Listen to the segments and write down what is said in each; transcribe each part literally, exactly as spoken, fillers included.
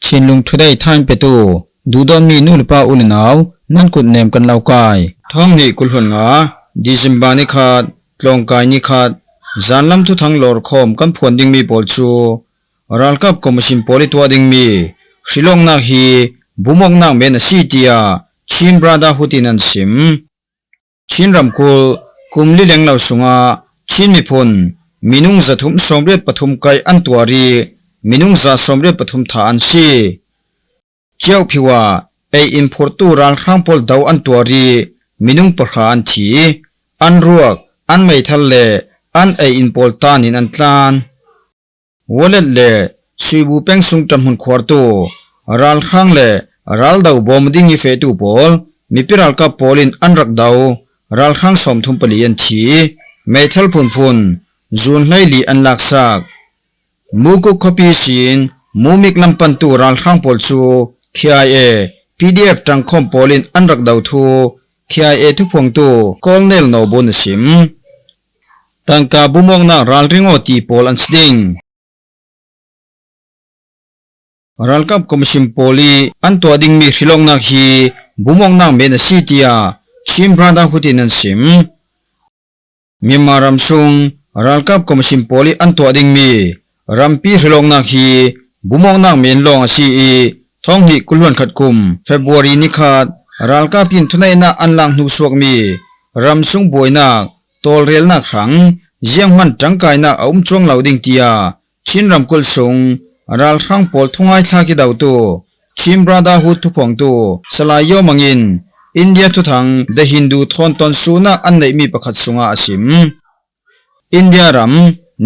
Chinlung Today thain petu duhdawtmi nu le pa u le nau, nan kut nem kan lo kai. Thawng hnih kul hluan nga, December ni khat, tlawngkai ni khat, zanlam thuthang lawrkhawm kan phuan dingmi pawl chu ralkap commission pawl i tuah dingmi hrilawknak hi bumawknak men a si, tiah Chin Brotherhood in an sim. Chin ramkulh kum li leng lo sungah Chin miphun minung zathum sawmriat pathum kaih an tuar ih, minung za sawmriat pathum thah an si. Kyaukphyu ah ei-in phurtu ralhrang pawl do an tuar ih, minung pahra an thi. An ruak, an meithal le an ei-in pawl tanin an tlan. Wallet le Suibu peng sung ṭanhmun khuartu ralhrang le raldo bawm ding ih fehtu pawl mipi ralkap pawl in an rak do. Ralhrang sawmthum pali an thi. Meithal phunphun zun hleili an laksak. Mukuk khuapi sin Mumik lam pantu ralhrang pawl cu K I A, P D F ṭangkhawm pawl in an rak do thu K I A thuphuangtu Colonel Nawbun a sim. Tangka bumawknak ralring aw ti pawl an si ding. Ralkap commission pawl ih an tuah dingmi hrilawknak hi bumawknak men a si, tiah Chin Brotherhood in an sim. Myanmar ram sung ralkap commission pawl ih an tuah dingmi rampi hrilawknak hi bumawknak men lawng a si ih, thawng hnih kul hluan khat kum February ni khat ralkap in thuneihnak an lak hnu suakmi ramsung buainak tawlrelnak hrang zianghman ṭangkainak a um cuang lo ding, tiah Chin ramkulh sung ralhrang pawl thungaithlak ih dotu Chin Brotherhood thuphuangtu Salai Yaw Mang in India thuthang The Hindu thawn tonsuhnak an neihmi pakhat sungah a sim. India ram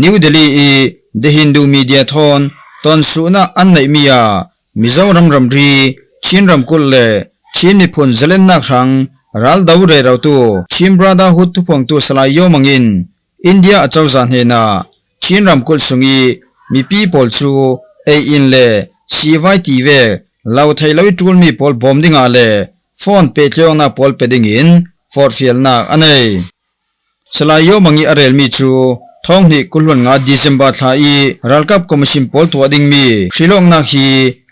New Delhi ih The Hindu media thawn tonsuhnak an neihmi ah Mizoram ramri Chin ramkulh le Chin miphun zalennak hrang raldo rerotu Chin Brotherhood thuphuangtu Salai Yaw Mang in India acozah hnenah Chin ramkulh sung ih mipi pawl cu ei-in le sivai ti vek lo thei lo ih ṭulmi pawl bawm dingah le phone pehtlaihawknak pawl pe dingin forhfialnak a nei. Salai Yaw Mang ih a relmi cu thawng hnih kul hluan nga December thla ih ralkap commission pawl tuah dingmi hrilawknak hi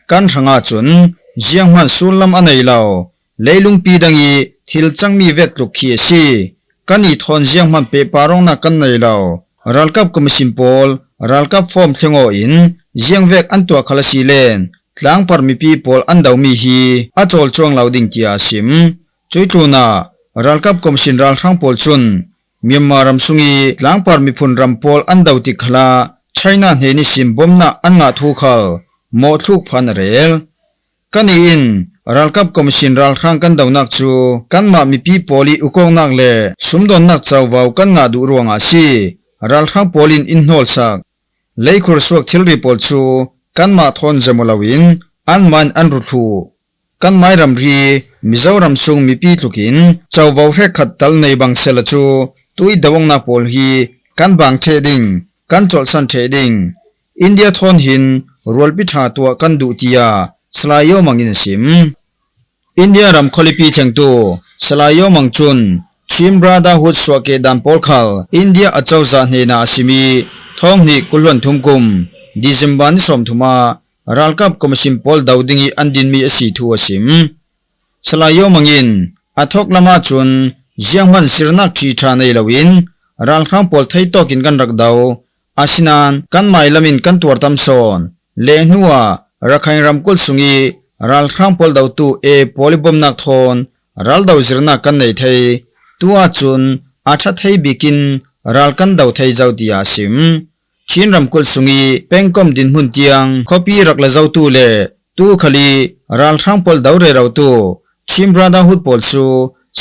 kan hrangah cun zianghman sullam a nei lo. Leilungpi dang ih thil cangmi vek tluk khi a si. Kannih thawn zianghman pehpar awknak kan nei lo. Ralkap commission pawl ralkap form thleng aw in ziangvek an tuah khal a si len tlangpar mipi pawl an domi hi a cawl cuang lo ding, tiah a sim. Cuih tlunah ralkap commission ralhrang pawl cun Myanmar ram sung ih tlangpar miphun ram pawl an do tik khalah China hnen ihsin bawmhnak an ngah thu khal mawhthluk phan a rel. Kannih in ralkap commission ralhrang kan donak cu kanmah mipi pawl ih ukawknak le sumdawnnak covo kan ngah duh ruangah a si. Ralhrang pawl in in hnawlsak, leikhur suak thilri pawl cu kanmah thawn zem aw loin anmah in an ru thluh. Kanmah ih ramri Mizoram sung mipi tlukin covo hrekkhat tal nei bang sehla cu tuih do awknak pawl hi kan bang ṭheh ding, kan colhsan ṭheh ding. India thawn hin rualpi ṭha tuah kan duh, tiah Salai Yaw Mang in a sim. India ram khualipi thlengtu Salai Yaw Mang cun Chin Brotherhood suahkeh dan pawl khal India acozah hnenah a sim ih, thawng hnih kul hluan thum kum December ni sawmthum ah ralkap commission pawl do ding ih an dinmi a si thu a sim. Salai Yaw Mang in a thawk lamah cun zianghman sirnak ṭhi ṭha nei loin ralhrang pawl theitawk in kan rak do. Asinain kanmah ih lam in kan tuar tam sawn. Leh hnuah Rakhine ramkulh sung ih ralhrang pawl dotu A pawl ih bawmhnak thawn raldo zirnak kan nei thei. Tu ahcun a ṭha thei bik in ral kan do thei zo, tiah a sim. Chin ramkulh sung ih pengkomh dinhmun tiang khuapi rak la zotu le tu khal ih ralhrang pawl do rerotu Chin Brotherhood pawl cu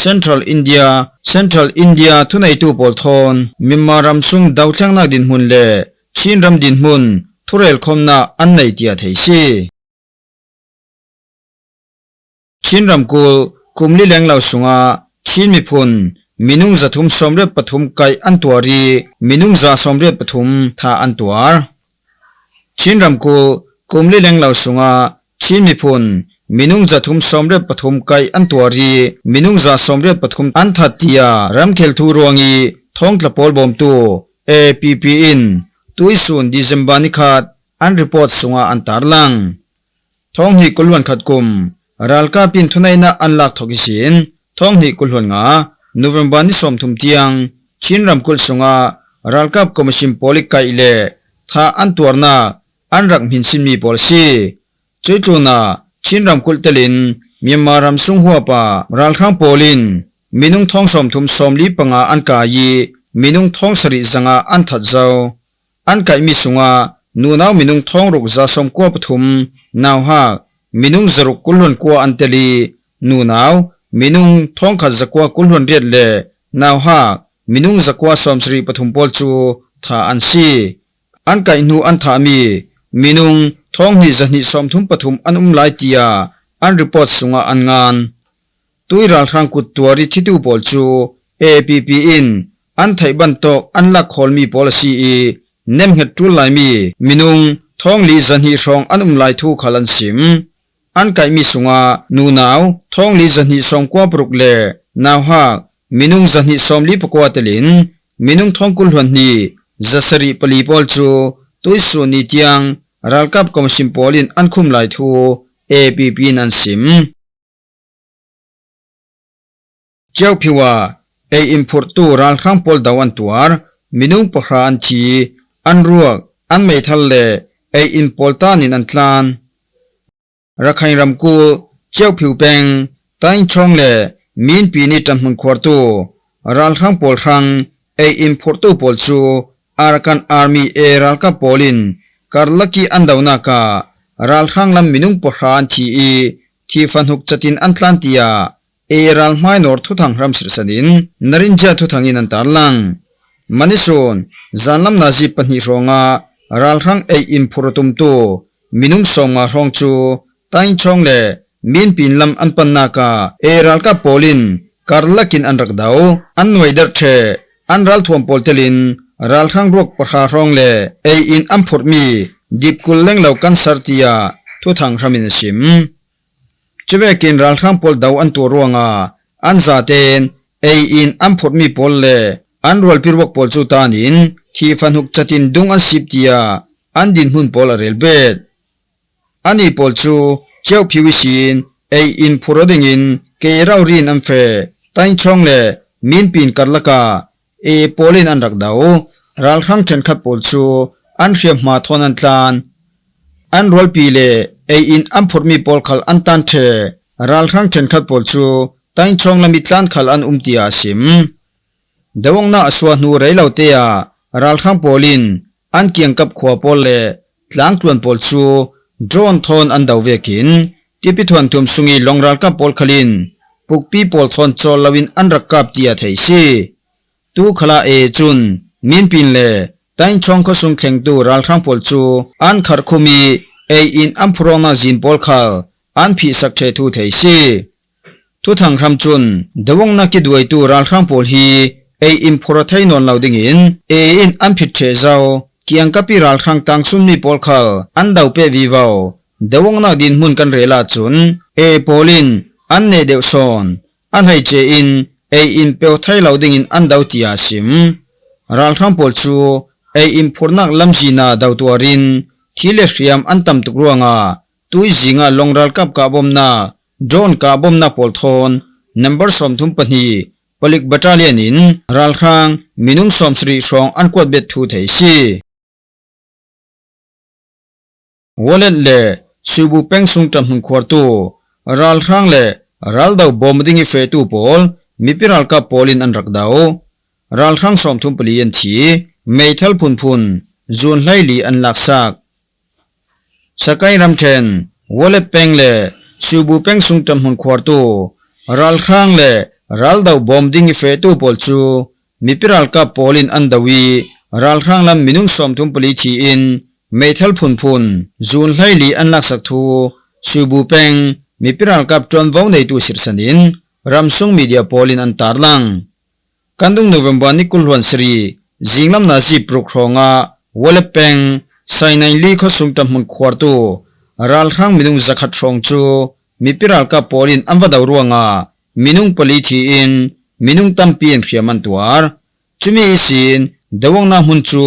Central India, Central India thuneitu pawl thawn Myanmar ram sung dothlengnak dinhmun le Chin ram dinhmun thurelkhawmnak an nei, tiah thei si. Chin ramkulh kum li leng lo sungah Chin miphun minung zathum sawmriat pathum kaih an tuar ih minung za sawmriat pathum thah an tuar. Chin ramkulh kum li leng lo sungah Chin miphun minung zathum sawmriat pathum kaih an tuar ih minung za sawmriat pathum an that, tiah ramkhel thu ruang ih thawngtla pawl bawmtu A P P in tuihsun December ni khat an report sungah an tarlang. Thawng hnih kul hluan khat kum ralkap in thuneihna an lak thawk ihsin, thawng hnih kul hluan nga November ni sawmthum tiang Chin ramkulh sungah ralkap commission pawl ih kaih le thah an tuarnak an rak hminsin mi pawl a si. Cuih tlunah Chin ramkulh telin Myanmar ram sung huap ah ralhrang pawl in minung thawng sawmthum sawmli panga an kai ih minung thawng sarih zanga an that zo. An kaihmi sungah nunau minung thawng ruk za sawmkua pathum, nauhak minung zaruk kul hluan kua an tel ih, nunau minung thawng khat zakua kul hluan riat le nauhak minung zakua sawmsarih pathum pawl cu thah an si. An kaih hnu an thahmi minung thawng hnih zahnih sawmthum pathum an um lai tiah an report sungah an ngan. Tuih ralhrang kut tuar ih thitu pawl cu A P P in an theih bantawk an lak khawlmi pawl a si ih, nemhnget ṭul laimi minung thawng li zahnih hrawng an um lai thu khal an sim. An kaihmi sungah nunau thawng li zahnih sawmkua paruk le nauhak minung zahnih sawmli pakua telin minung thawng kul hluan hnih zasarih pali pawl cu tuih sun ni tiang ralkap commission pawl in an khum lai thu A P P in an sim. Kyaukphyu ah ei in phurhtu ralhrang pawl do an tuar, minung pahra an thi, an ruak, an meithal le ei in pawl tan in an tlan. Rakhine ramkulh Kyaukphyu peng Tainchawng le Minpin ih ṭanhmun khuartu ralhrang pawl hrang ei in phurhtu pawl cu Arakan Army A ralkap pawl in karlak ih an donak ah ralhrang lam minung pahra an thi ih, thi fanhuk catin an tlan, tiah A ralhmainawr thuthang hram sirhsan in Narinjia thuthang in an tarlang. Manisun zanlam nazi pahnih hrawngah ralhrang ei in phurh a tumtu minung sawmnga hrawng cu Tainchawng le Minpin lam an pannak ah A ralkap pawl in karlak in an rak do. An nuaidarh ṭheh, an ralthuam pawl telin ralhrang ruak pahra hrawng le ei in an phurhmi dip kul lenglo kan ser, tiah thuthang hram in a sim. Cuvekin ralhrang pawl do an tuar ruangah an zaten ei in an phurhmi pawl le an rualpi ruak pawl cu tan in thi fanhuk catin dung an sip, tiah an dinhmun pawl a rel bet. Anih pawl cu Kyaukphyu ihsin ei in phurh aw dingin kei rori in an feh. Tainchawng le Minpin karlak ah A pawl in an rak do. Ralhrang ṭhenkhat pawl cu an hriamhma thawn an tlan. An rualpi le ei in an phurhmi pawl khal an tan ṭheh. Ralhrang ṭhenkhat pawl cu Tainchawng lam ih tlan khal an um, tiah a sim. Doawknak a suah hnu rei lote ah ralhrang pawl in an kiangkap khua pawl le tlangtluan pawl cu drone thawn an do vekin tipi thuanthuam sung ih long ralkap pawl khal in pukpi pawl thawn cawl loin an rak kap, tiah theih a si. Tu khalah A cun Minpin le Tainchawng khuasung thlengtu ralhrang pawl cu an kharh khum ih ei in an phurh awknak zin pawl khal an phihsak ṭheh thu theih a si. Thuthang hram cun doawknak ih duaitu ralhrang pawl hi ei in phurh aw thei nawn lo dingin A in an phit ṭheh zo. Kiangkap ih ralhrang tlangsunmi pawl khal an do peh vivo. Doawknak dinhmun kan rel ahcun A pawl in an neh deuh sawn a hleice in ei in peuh thei lo dingin an do, tiah a sim. Ralhrang pawl cu ei in phurhnak lamzin ah do tuar in thi le hriam an tam tuk ruangah tuizing ah long ralkap kahbawmnak, drone kahbawmnak pawl thawn number sawmthum pahnih palik battalion in ralhrang minung sawmsarih hrawng an kuat bet thu theih a si. Wallet le Suibu peng sung ṭanhmun khuartu ralhrang le raldo bawm ding ih fehtu pawl mipi ralkap pawl in an rak do. Ralhrang sawmthum pali an thi, meithal phunphun zun hleili an laksak. Sakaing ramṭhen Wallet peng le Suibu peng sung ṭanhmun khuartu ralhrang le raldo bawm ding ih fehtu pawl cu mipi ralkap pawl in an do ih ralhrang lam minung sawmthum pali thi in meithal phunphun zun hleili an laksak thu Suibu peng mipi ralkap ṭuanvo neitu sirhsan in ramsung media pawl in an tarlang. Kan dung November ni kul hluan sarih zinglam nazi paruk hrawngah Wallet peng Sainainli khuasung ṭanhmun khuartu ralhrang minung zakhat hrawng cu mipi ralkap pawl in an va do ruangah minung pali thi in minung tampi in hriam an tuar. Cumi ihsin doawknak hmun cu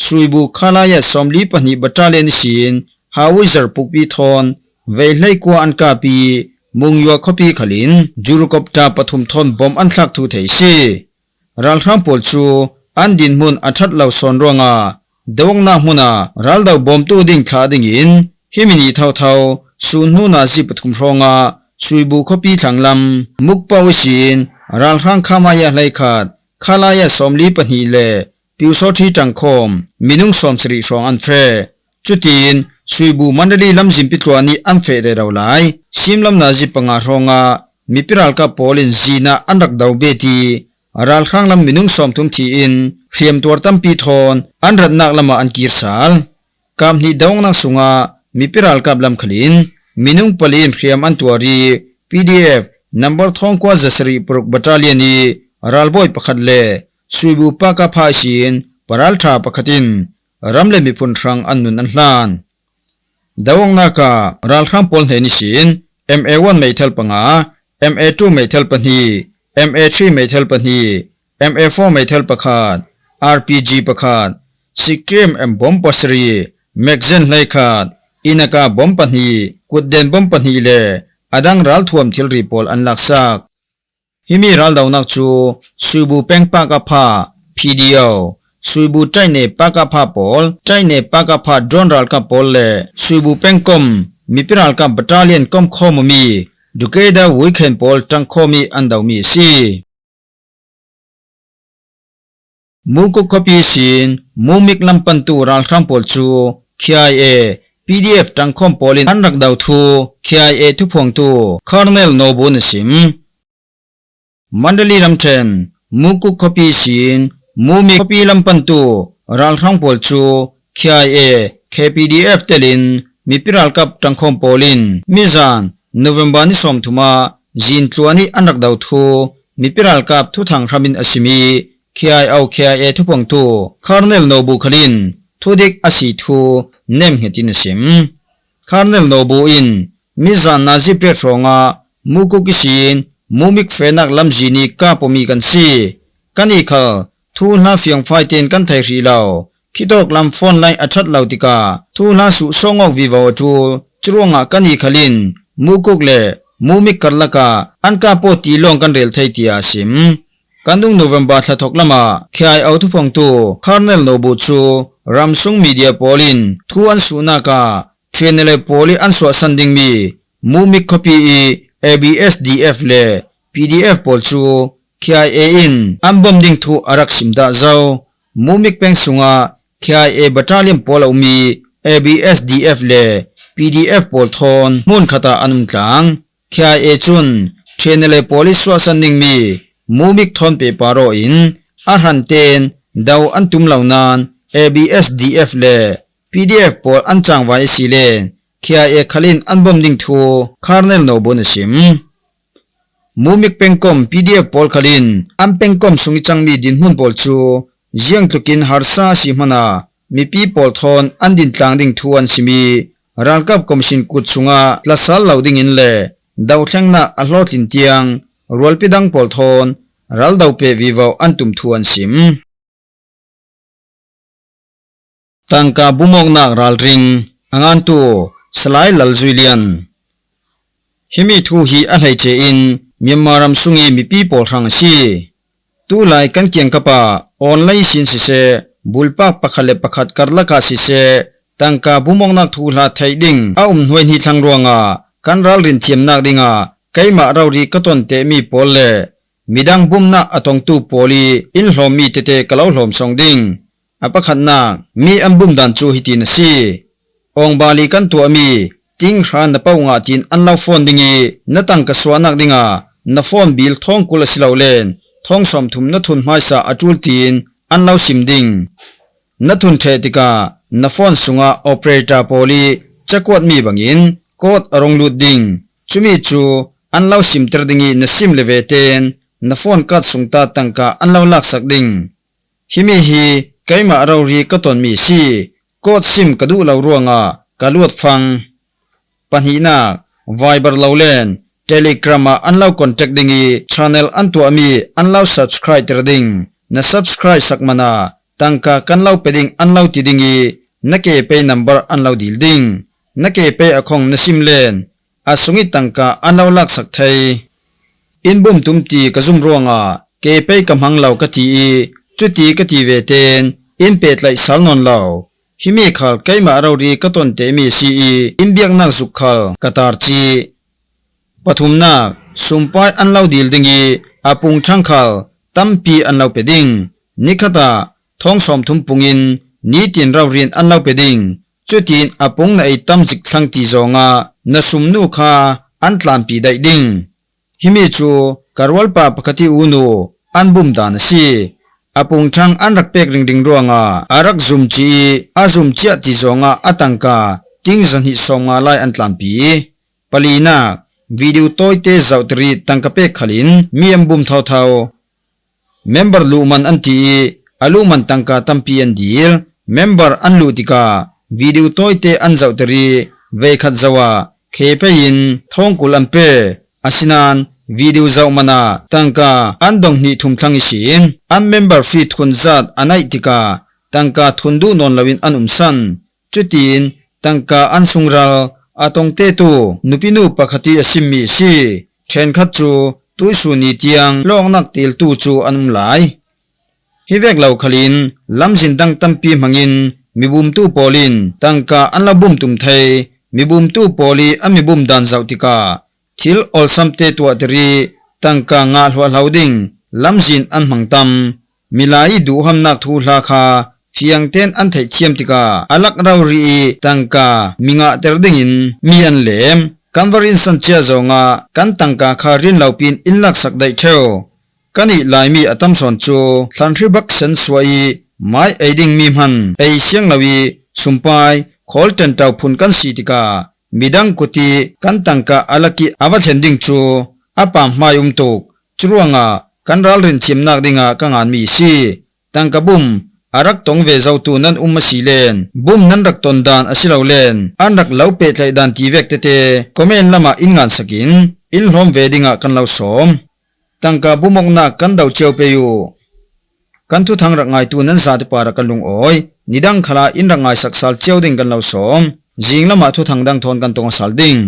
Suibu khalaya sawmli pahnih battalion ihsin Howitzer pukpi thawn vei hleikua an kap i, Mungyua khuapi khalin Jurukopta pathum thawn bom an thlak thu thei si. Ralhrang pawl cu an dinhmun a ṭhat lo sawn ruangah dawngnak hmunah raldo bawmtu ding thlah dingin himi ni thotho sun hnu nazi pathum hrawngah Suibu khuapi thlanglam Mukpau ihsin ralhrang Khamaya hleikhat, Khalaya sawmli pahnih le Pyusawṭhi ṭangkhawm minung sawmsarih hrawng an feh. Cutin Suibu Mandali lamzin pitluan ih an feh rero lai. Simlam nazi panga hrawngah mipi ralkap pawl in zinah an rak do bet i, ralhrang lam minung sawmthum thi in hriamtuar tampi thawn an ratnak lamah an kir sal. Kap hnih dawngnak sungah mipi ralkap lam khalin minung pali in hriam an tuar i, P D F number thawngkua zasarih paruk battalion i ralbawi pakhat le Suibu Pakapha ihsin paralṭha pakhat in ram le miphun hrang an nun an hlan. Dawngnak ah ralhrang pawl hnen ihsin M A one meithal panga, M A two meithal pahnih, M A three meithal pahnih, M A four meithal pakhat, R P G pakhat, six M M bom pasarih, magazine hleikhat, inaka bom pahnih, kutden bom pahnih le a dang ralthuam thilri pawl an laksak. Himi raldonak cu Suibu peng Pakapha P D O, Suibu ṭaihne Pakapha pawl, ṭaihne Pakapha drone ralkap pawl le Suibu pengkom mipi ralkap battalion komkhawm awmi Dukeda Wuikhen pawl ṭangkhawm ih an domi a si. Mukuk khuapi ihsin Mumik lam pantu ralhrang pawl cu K I A, P D F ṭangkhawm pawl in an rak do thu K I A thuphuangtu Colonel Nobu in a sim. Mandali ramṭhen Mukuk khuapi ihsin Mumik khuapi lam pantu ralhrang pawl cu K I A, K P D F telin mipi ralkap ṭangkhawm pawl in mizan November ni sawmthum ah zintluan ih an rak do thu mipi ralkap thuthang hram in a simi K I O K I A thuphuangtu Colonel Nobu khalin thudik a si thu nemhnget in a sim. Colonel Nobu in mizan nazi pariat hrawngah Mukuk ihsin Mumik fehnak lamzin ih kap awmi kan si. Kannih khal thuhla fiangfai tein kan thei hrih lo. Khitawk lam phone line a ṭhat lo tikah thuhla suhsawng awk vivo a ṭul. Curuangah kannih khal in Mukuk le Mumik karlak ah an kap aw ti lawng kan rel thei, tiah a sim. Kan dung November thla thawk lamah K I O thuphuangtu Colonel Nobu cu ramsung media pawl in thu an suhnak ah T N L A pawl ih an suahsan dingmi Mumik khuapi ih A B S D F le P D F pawl cu K I A in an bom ding thu a rak sim dah zo. Mumik peng sungah K I A battalion pawl a um ih A B S D F le P D F pawl thawn hmunkhat ah an um tlang. K I A cun T N L A pawl ih suahsan dingmi Mumik thawn pehpar aw in a hran tein do an tum lo nain A B S D F le P D F pawl an cangvai asile K I A khal in an bom ding thu Colonel Nobu in a sim. Mumik pengkom P D F pawl khal in an pengkom sung ih cangmi dinhmun pawl cu ziangtlukin harsa a si hmanah mipi pawl thawn an din tlang ding thu an sim ih, ralkap commission kut sungah tlasal lo dingin le dohthlengnak a hlawhtlin tiang rualpi dang pawl thawn raldo peh vivo an tum thu an sim. Tangka bumawknak ralring, a ngantu Salai Lalzuilian. Himi thu hi a hleice in Myanmar ram sung ih mipi pawl hrang a si. Tulai kan kiangkap ah online ihsin siseh, bulpak pakhat le pakhat karlak ah siseh, tangka bumawknak thuhla theih ding a um hnuai hnih thlang ruangah kan ralrin thiamnak dingah keimah rori ka ton tehmi pawl le midang bumnak a tongtu pawl ih in hlawmmi tete ka lo hlawm sawng ding. A pakhatnak, mi an bum dan cu hitin a si. Awngbali kan tuahmi ting hra na poh ngah tiin an lo phone ding ih na tangka suahnak dingah na phone bill thawng kul a si lo len thawng sawmthum na thun hmaisa a ṭul tiin an lo sim ding. Na thun ṭheh tikah na phone sungah operator pawl ih cakuatmi bangin code a rung lut ding. Cumi cu an lo simter ding ih na sim le ve tein na phone card sung ta tangka an lo laksak ding. Himi hi keimah rori ka tonmi a si. Code sim ka duh lo ruangah ka luat fang. Pahnihnak, Viber lo len Telegram ah an lo contact ding ih channel an tuahmi an lo subscribe ter ding. Na subscribe sak man ah tangka kan lo pe ding an lo ti ding ih na ke pay number an lo dil ding. na ke pei a khong na sim len, a sung i tangka an lo laksak thei. In bum tum ti ka zum ruangah ke pei ka hmang lo ka ti i, cuti ka ti ve ten in pe tlaih sal nawn lo. Himi khal keimah rori ka tonte mi si i, in biaknak zuk khal ka tar ci. Pathumnak, sumpai an lo dil ding i, a pung thang khal tampi an lo pe ding. Nikhatah thawng sawmthum pungin nitin raurin an lo pe ding. Cutin a pung na ei tam zik thlang ti zawngah na sumnu kha an tlanpi daih ding. Himi cu ka rualpa pakhat i unu an bum dan a si. A pung thang an rak pek ringring ruangah a rak zum ci i, a zum ciah ti zawngah a tangka ting zahnih sawmnga lai an tlanpi. Palinak, video tawite zauhtir i tangka pek khalin mi an bum thotho. Member luhman an ti i, a luhman tangka tampi an dil. Member an luh tikah video tawite an zauhtir i, veikhat zoh ah khe pei in thawng kul an pe. Asinain video zoh man ah tangka an dong hnih thum thlang ihsin an member fee thun zat a naih tikah tangka thun duh nawn loin an umsan. Cutin tangka an sungral a tongtetu nupinu pakhat i a simmi a si. Ṭhenkhat cu tuihsun ni tiang lawknak teltu cu an um lai. Hi vek lo khalin lamzin dang tampi hmangin mibumtu pawl in tangka an lo bum tum thei. Mibumtu pawl i a mibum dan zoh tikah thil awlsamte tuahtir i tangka ngah hluahhlo ding lamzin an hmang tam. Milai i duhhamnak thuhla kha fiangten an theihthiam tikah a lak rori i tangka mi ngahter dingin mi an lem. Kan va rinsan cia zawngah kan tangka kha rin lopin in laksak daih ṭheu. Kan ih Laimi a tam sawn cu thlanhri bak sen suah i mai ei ding mi hman ei siang lo i sumpai khawl ṭanṭau phun kan si tikah midang kut i kan tangka a lak i a va thlen ding cu a pam hmai um tuk. Curuangah kan ralrin thiamnak dingah ka nganmi a si. Tangka bum a rak tong ve zotu nan um a si len, bum nan rak ton dan a si lo len, an rak lo pehtlaih dan ti vek tete comment lamah in ngansak in in hlawm ve dingah kan lo sawm. Tangka bumawknak kan do cio pei uh. Kan thuthang rak ngaitu nan zate parah kan lungawi. Nidang khalah in rak ngaisak sal cio ding kan lo sawm. Zinglamah thuthang dang thawn kan tong a sal ding.